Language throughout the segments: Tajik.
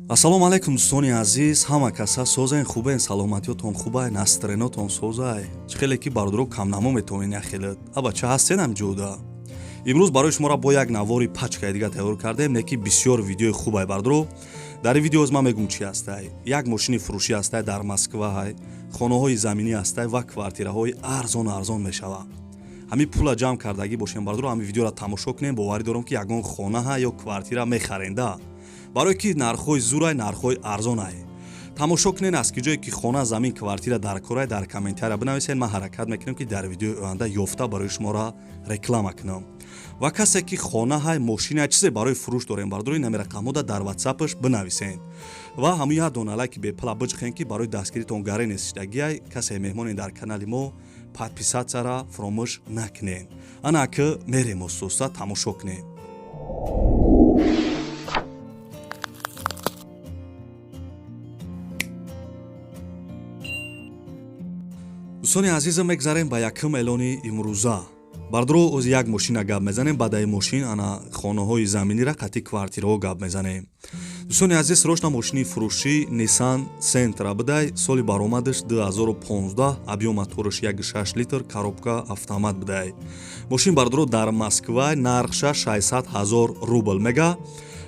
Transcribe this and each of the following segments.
Ассалому алайкум, дӯстони азиз, ҳама каса созен, хубен, саломатиётон хубай, настроениятон созай. Чӣ хеле ки бародаро камнамо метавонед яхелет. Аба ча ҳастен ҳам ҷода. Имрӯз барои шуморо бо як навори пачкаи дига тайёр кардем, не ки бисёр видеои хубай бародаро. Дар ин видео ман мегӯм чӣ ҳастай. Як мошини фурӯшӣ ҳастай дар Москва ҳай, хонаҳои заминӣ ҳастай ва квартираҳои арзон арзон мешава. Ҳамин пула ҷамъ кардагӣ бошем бародаро, ҳамин видеоро тамошо кунем, боварӣ дорам ки ягон хона ҳа ё квартира мехаренда. Барое ки нархҳои зурай, нархҳои арзонай. Тамошо кунен, аз ки ҷое ки хона, замин, квартира дар корай, дар комментария бинависен, ман ҳаракат мекунем ки дар видеои оянда ёфта барои шуморо реклама кунам. Ва касе ки хона ҳай, мошина, чизе барои фурӯш дорем бародаро, ин ҳами рақамҳода дар ватсапаш бинависен. Ва ҳамун як дона лайки бепала биҷихен, ки барои дастгиритон гаре несиштагиай. Касе меҳмоне дар канали мо, подписатсияра фуромӯш накунен. Ана ки мерем, остоста тамошо кунем. Дӯстони азизам, мегзарем ба якум эълони имрӯза. Бародаро, оз як мошина гап мезанем, баъдаи мошин ана хонаҳои заминира қатъи квартираҳо гап мезанем. Дӯстони азиз, срочно мошини фурӯшӣ Nissan Sentra бидай, соли баромадаш 2015, объём мотораш 1,6 литр, коробка автомат бидай. Мошин бародаро дар Москва, нархша 600 ҳазор рубл мега.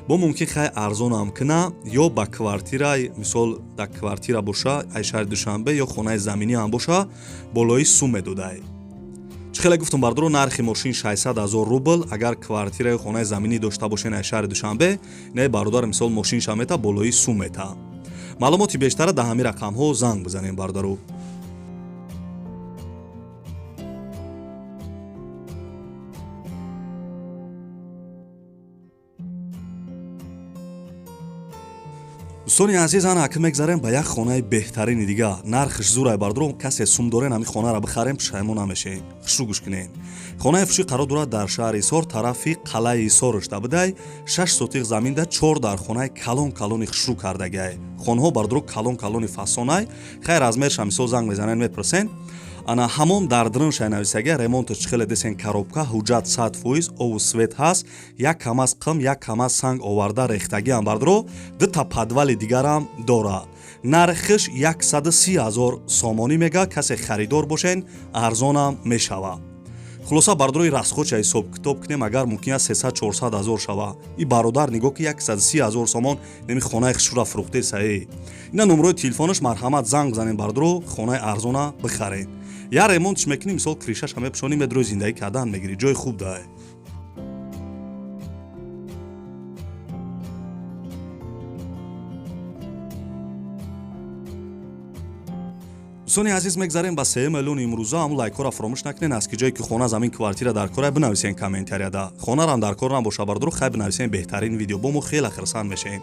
Бо мумкин хай арзонам кина ё ба квартира, мисол дар квартира боша ай шаҳри Душанбе ё хонаи заминӣ ҳам боша, болои сум медодай. Чӣ хеле гуфтум бародаро, нархи мошин 600 ҳазор рубл, агар квартира ё хонаи заминӣ дошта бошен ай шаҳри Душанбе, не бародар, мисол мошинша мета, болои сум мета. Маълумоти бештара дар ҳамин рақамҳо занг бизанем бародаро. Дӯстони азиз, ана ака мегзарем ба як хонаи беҳтарини дига. Нархш зурай бародаро, касе сум дорен, ҳамин хонаро бихарем, пушаймон намешем. Хушрӯ гӯш кунем. Хонаи фурӯшӣ қарор дорад дар шаҳри Ҳисор, тарафи қалъаи Ҳисорышда бидай, 6 сотиқ заминда, 4 дар хонаи калон калони хушрӯ кардагиай. Хонаҳо бародаро калон калони фасонай, хайр размерша мисол занг мезанен, мепурсен. Ана ҳамон дар дрыншай нависага, ремонташ чӣ хеле десен, коробка, ҳуҷҷат 100%, ову свет ҳаст, як камаз қим, як камаз санг оварда рехтагиам бардаро, дута подвали дигарам дора. Нархиш 130 ҳазор сомонӣ мега, касе харидор бошен, арзонам мешава. Хулоса бардарои расходша ҳисоб китоб кунем, агар мумкин аст 300-400 ҳазор шава. И бародар нигоҳ ки 130 ҳазор сомон неми хонаи хушрура фурӯхте саи. Ина номрои телефонаш, марҳамат занг бизанем бардаро, хонаи арзона бихарен. Я ремонтш мекунӣ, мисол крышаша мепӯшонӣ, медрои зиндагӣ кардан мегирӣ, ҷои хуб дай. Дӯстони азиз, мегзарем ба сеюм эълони имрӯза. Ҳамун лайкҳоро фаромӯш накунен, аз ки ҷое ки хона, замин, квартира дар кора, бинависен комментарияда. Хонарам дар кор набоша бародаро, хай бинависен беҳтарин видео, бо мо хеле хирсанд мешавем.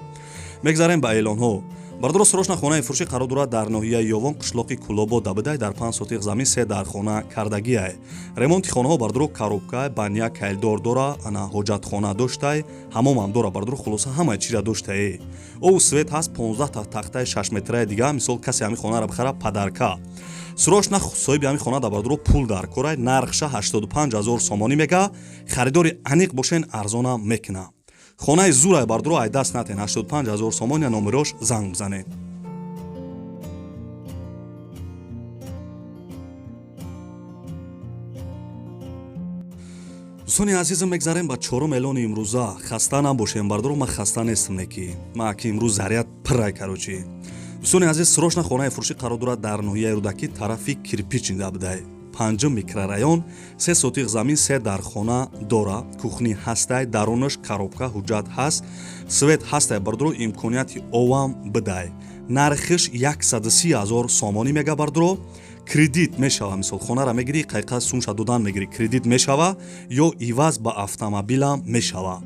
Мегзарем ба эълонҳо. Бародаро, срочно хонаи фурӯшӣ қарор дорад дар ноҳияи Ёвон, қишлоқи Кулобод бидай, дар 5 сотиқ замин, 3 дар хона кардагиай. Ремонти хонаҳо бародаро коробка, баня, кайлдор дора, ана ҳоҷатхона доштай, ҳамомам дора бародаро, хулоса ҳамаи чиза доштае. Ову свет ҳаст, 15 та тахтаи 6 метраи дига, мисол касе ҳамин хонаро бихара, подарка. Срочно соҳиби ҳамин хона да бародаро пул дар корай, нархша 85 ҳазор сомонӣ мега, харидори аниқ бошен, арзонам мекуна. Хонаи зурай бародаро, ай даст натен, 85 ҳазор сомон, я номерош занг бизанед. Дӯстони азизам, мегзарем ба чорум эълони имрӯза. Хаста набошем бародаро, ман хаста нестам, неки ман ки имрӯз заряд пирай короче. Дӯстони азиз, срочно хонаи фурӯшӣ қарор дорад дар ноҳияи Рӯдакӣ, тарафи Кирпичнида бидай, панҷум микрорайон, 3 сотиқ замин, 3 дар хона дора, кухни ҳастай, дарунаш коробка, ҳуҷҷат ҳаст, свет ҳастай бародаро, имконияти овам бидай. Нархиш 130 ҳазор сомонӣ мега бародаро, кредит мешава, мисол хонаро мегирӣ, қайқа сумша додан мегирӣ, кредит мешава ё иваз ба автомобилам мешава.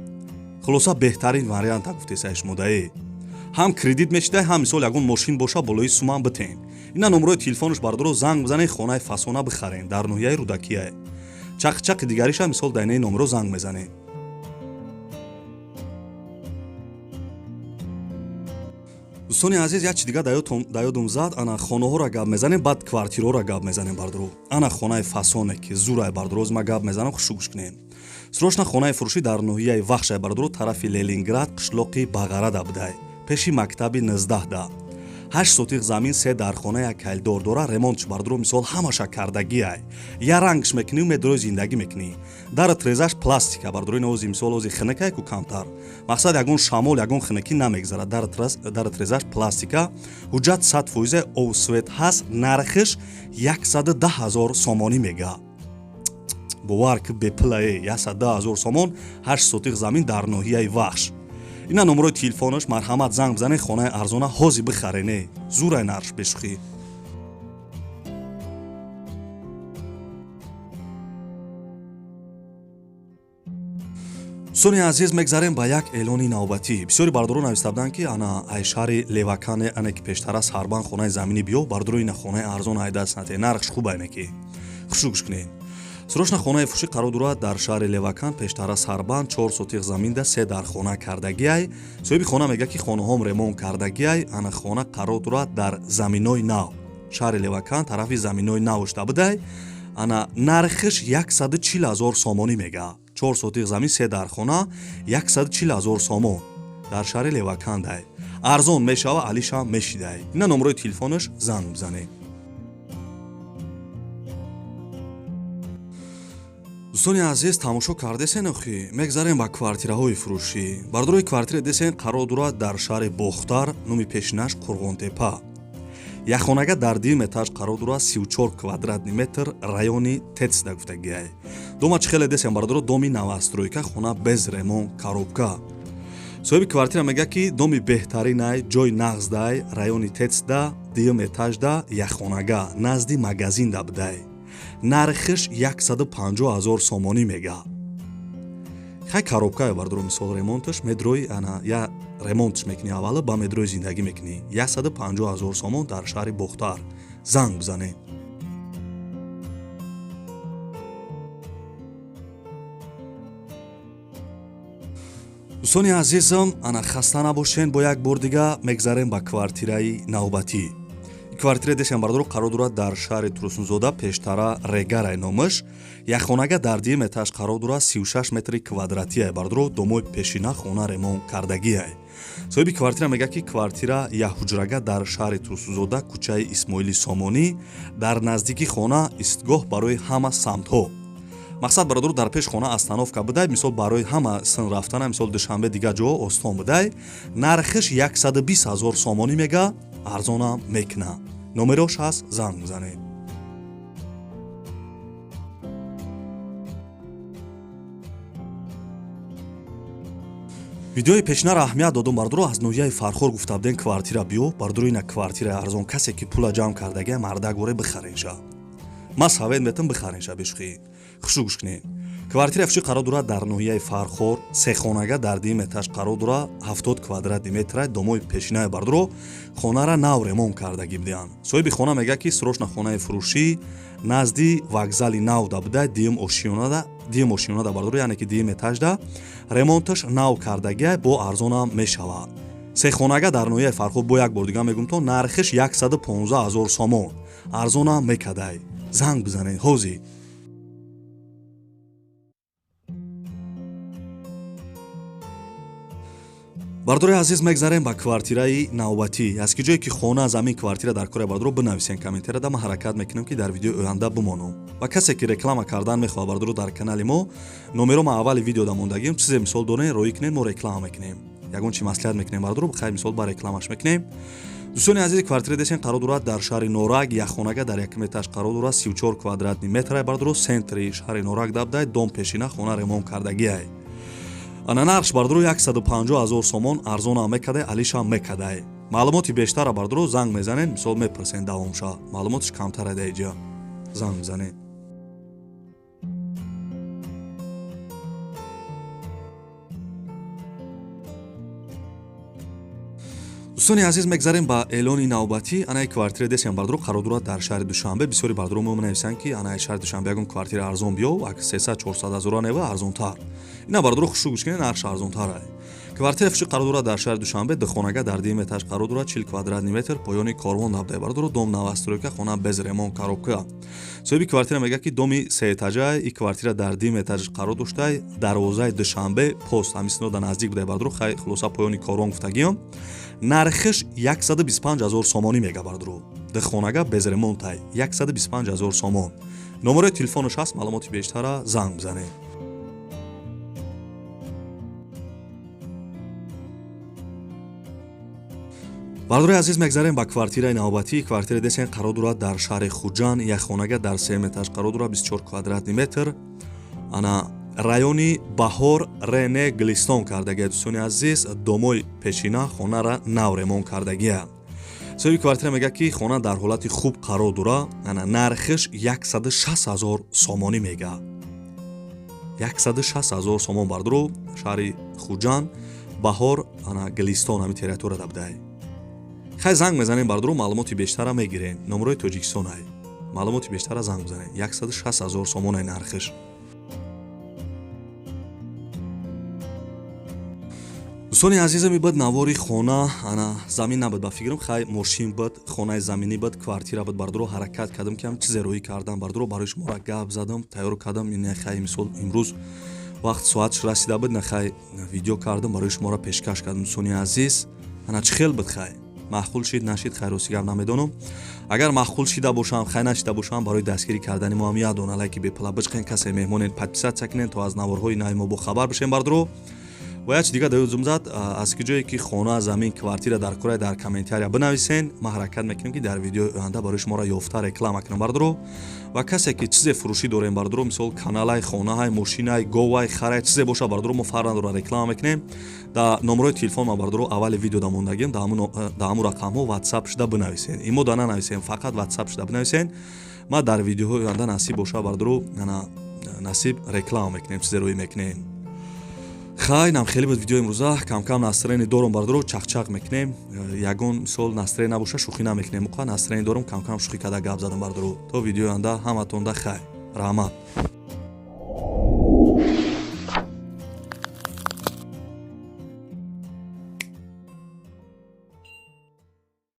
Хулоса беҳтарин варианта гуфтесай шумодаe. Ҳам кредит мешидай, ҳам мисол ягон мошин боша, болои сумам битен. Ина номрои телефонаш бародаро, занг бизанед, хонаи фасона бихарен, дар ноҳияи Рӯдакия. Чақчақи дигариша мисол дар инаи номро занг мезанед. Дӯстони азиз, як чи дига да ёдум зад, ана хонаҳоро гап мезанем, баъд квартираҳоро гап мезанем бародаро. Ана хонаи фасоне ки зурай бародаро, ма гап мезанам, хушу гӯш кунем. Срочно хонаи фурӯшӣ дар ноҳияи Вахшай бародаро, тарафи Ленинград, қишлоқи Бағарада бидай. Пеши мактаби 19 да. 8 сотих замин, се дархона, як калидор дора. Ремонтш, бардуро, мисол ҳамаша кардагиай. Я рангш мекунӣ, медрои зиндагӣ мекунӣ. Дар трезаш пластика, бардурои навози, мисол ози хинакай ку камтар. Мақсад, ягон шамол, ягон хинакӣ намегзарад. Дар трезаш пластика. Ҳуҷҷат 100%, об, свет ҳаст. Нархиш 110 ҳазор сомонӣ мега. Бовар ки, бепилае, 110 ҳазор сомон, 8 сотих замин дар ноҳияи Вахш. Ина номерои телефонаш, марҳамат, занг бизанед, хонаи арзона ҳози бихарене. Зурай нарш, бешухӣ. Дӯстони азиз, мегзарем ба як эълони навбатӣ. Бисёри бардорон нависта буданд, ки ана ай шаҳри Левакане, ане ки пештара Сарбан, хонаи заминӣ биё. Бардоро, ина хонаи арзон айдаст нате, нархш хуб айне ки. Хушу гӯш кунед. Срочно хонаи фурӯшӣ қарор дорад дар шаҳри Левакан, пештара Сарбанд, чор сотиқ заминда, се дар хона кардагиай. Соҳиби хона мегӯяд, ки хонаҳом ремонт кардагиай. Ана хона қарор дорад дар заминои нав, шаҳри Левакан, тарафи заминои нав шуда будай. Ана нархиш 140 ҳазор сомонӣ мега. Чор сотиқ замин, се дар хона, 140 ҳазор сомон дар шаҳри Левакандай. Арзон мешава, алишам мешидай. Ина номерои телефонаш, занг бизанед. Дӯстони азиз, тамошо кардесен охи? Мегзарем ба квартираҳои фурӯшӣ. Бардорои, квартира десен қарор дорад дар шаҳри Бохтар, номи пешинаш Қурғонтепа. Якхонага дар дуюм этаж қарор дорад, 34 квадратный метр, райони Тецда гуфтагиай. Дома чӣ хеле десен, бардоро, доми новостройка, хона без ремонт, коробка. Соҳиби квартира мегӯяд, ки доми беҳтаринай, ҷои нағздай, райони Тецда, дуюм этажда, якхонага, назди магазинда будай. Нархиш 150 ҳазор сомонӣ мега. Хай, коробкае, бардоро, мисол ремонташ медрои, ана я ремонтш мекунӣ аввала, ба медрои зиндагӣ мекунӣ. 150 ҳазор сомон дар шаҳри Бохтар, занг бизанед. Дӯстони азизам, ана хаста набошен, бо як бор дига мегзарем ба квартираи навбатӣ. Квартира дешам, бардоро, қарор дорад дар шаҳри Турсунзода, пештара Регарай номаш. Якхонага дар дуюм этаж қарор дорад, 36 метри квадратиай. Бардоро, домои пешина, хона ремонт кардагиай. Соҳиби квартира мегӯяд, ки квартира якҳуҷрага дар шаҳри Турсунзода, кӯчаи Исмоили Сомонӣ, дар наздики хона истгоҳ барои ҳама самтҳо. Мақсад, бародаро, дар пеш хона остановка будай, мисол барои ҳама сын рафтана, мисол Душанбе, дигар ҷо остон будай. Нархиш 120 ҳазор сомонӣ мега, арзонам мекуна. Номерош ҳаст, занг бизанед. Видеои пешинаро аҳамият додум, бардоро, аз ноҳияи Фархор гуфта будем, квартира биё. Бардоро, ина квартираи арзон, касе ки пула ҷамъ кардагия, мардак воре, бихаренша. Ман совет метам, бихаренша, бешухӣ. Хушу гӯш кунед. Квартира фурӯшӣ қарор дорад дар ноҳияи Фархор, сехонага дар дуюм этаж қарор дорад, 70 квадратный метра, домои пешинаи. Бардоро, хонара нав ремонт кардагӣ будианд. Соҳиби хона мегӯяд, ки срочно хонаи фурӯшӣ назди вокзали нав да буда, дуюм ошиёнада, дуюм ошиёнада, бардоро, яъне ки дуюм этажда, ремонташ нав кардагия, бо арзонам мешавад. Сехонага дар ноҳияи Фархор, бо як бор дига мегӯм, то нархиш 115 ҳазор сомон, арзонам мекадай. Занг бизанед ҳозир. Бардори азиз, мегзарем ба квартираи навбатӣ. Аз ки ҷое ки хона, замин, квартира дар кори, бардоро, бинависен комментарияда, ман ҳаракат мекунам, ки дар видеои оянда бимонам. Ва касе ки реклама кардан мехоҳад, бардоро, дар канали мо номеро ма аввали видео да мондагим. Чизе мисол дорем, роӣ кунем, мо реклама мекунем. Ягон чи маслиҳат мекунем, бардоро, хайр, мисол ба рекламаш мекунем. Дӯстони азиз, квартира десен қарор дорад дар шаҳри Норак, якхонага дар якум этаж қарор дорад, 34 квадратный метра, бардоро, центри шаҳри Норак дабдай, дом пешина, хона ремонт кардагиай. Ана нархш, бардоро, 150 ҳазор сомон, арзонам мекадай, алишам мекадай. Маълумоти бештара, бардоро, занг мезанед, мисол мепурсен давомша, маълумотиш камтара даиҷа. Занг бизанед. Дӯстони азиз, мегзарем ба эълони навбатӣ. Анаи квартира десем, бардоро, қарор дорад дар шаҳри Душанбе. Бисёри бардоро мо менависанд, ки анаи шаҳри Душанбе ягон квартира арзон биё, ак 300 400 ҳазора нева, арзонтар. Ина, бардоро, хушу гӯш кунед, нархш арзонтар. Квартира фурӯшӣ қарор дорад дар шаҳри Душанбе, духонага дар дуюм этаж қарор дорад, 40 квадратный метр, поёни корвон набуда бардору, дом новостройка, хона без ремонт, коробка. Соҳиби квартира мегӯяд, ки доми сеэтажа, и квартира дар дуюм этаж қарор доштай, дарвозаи Душанбе пост ҳамисинода наздик буда бардору. Хай, хулоса, поёни корвон гуфтагиём. Нархиш 125 ҳазор сомонӣ мега бардору. Духонага без ремонтай, 125 ҳазор сомон. Номерои телефонаш ҳаст, маълумоти бештара занг бизанед. Бардори азиз, мегзарем ба квартираи навбатӣ. Квартираи десен қарор дорад дар шаҳри Хуҷанд, як хонага дар сеюм этаж қарор дорад, 24 квадратный метр. Ана, райони Баҳор, Рене Глистон кардагия. Дӯстони азиз, домои пешина хонара нав ремонт кардагия. Соҳиби квартира мегӯяд, ки хона дар ҳолати хуб қарор дора. Ана, нархиш 160 ҳазор сомонӣ мега, 160 ҳазор сомон бардору. Шаҳри Хуҷанд, Баҳор, ана, Глистон, ҳами территорияда будай. Хай, занг мезанем бардору, маълумоти бештара мегирем. Номерои Тоҷикистонай, маълумоти бештара занг бизанем. 160 ҳазор сомонай нархиш. Дӯстони азизам, буд навори хона. Ана, замин набуд ба фикрам, хай, мошин буд, хонаи заминӣ буд, квартира буд бардоро. Ҳаракат кардам, ки ҳам чизе роҳӣ кардам бардоро, барои шуморо гап задам, тайёр кардам. Ин хай, мисол, имрӯз вақт соатш расида буд, на хай, видео кардам, барои шуморо пешкаш кардам. Дӯстони азиз, ана, чӣ хел буд? Хай, маъқул шид, нашид, хай, рости гап намедонам. Агар маъқул шида бошам, хай, нашида бошам, барои дастгирӣ кардани мо ҳам як дона лайки бепула бичқен. Касе меҳмонед, подписаться кунед, то аз наворҳои нави мо бохабар бишем бардоро. Ва як чи дига дар ёдзум зад: аз ки ҷое ки хона, замин, квартира дар кора, дар комментария бинависен. Ман ҳаракат мекунем, ки дар видеои оянда барои шуморо ёфта реклама кунам бардоро. Ва касе ки чизе фурӯшӣ дорем бардоро, мисол, каналай, хонаҳай, мошинай, говай, харай, чизе боша бардоро, мо фарқ надора, реклама мекунем. Да номерои телефон ма бардоро аввали видео да мондагим, да ҳамун рақамҳо ватсап шуда бинависен. Имо да нанависен, фақат ватсап шуда бинависен. Ма дар видеоҳои оянда, насиб боша бардоро, насиб, реклама мекунем, чизе рӯӣ мекунем. Хай, нам хеле буд видеои имрӯза. Камкам настроение дорум бардоро, чақчақ мекунем. Ягон мисол настроение набоша, шӯхӣ намекунем. Муқа настроение дорум, камкам шӯхӣ карда гап задам бардоро. То видеои оянда ҳаматонда хай, раҳмат.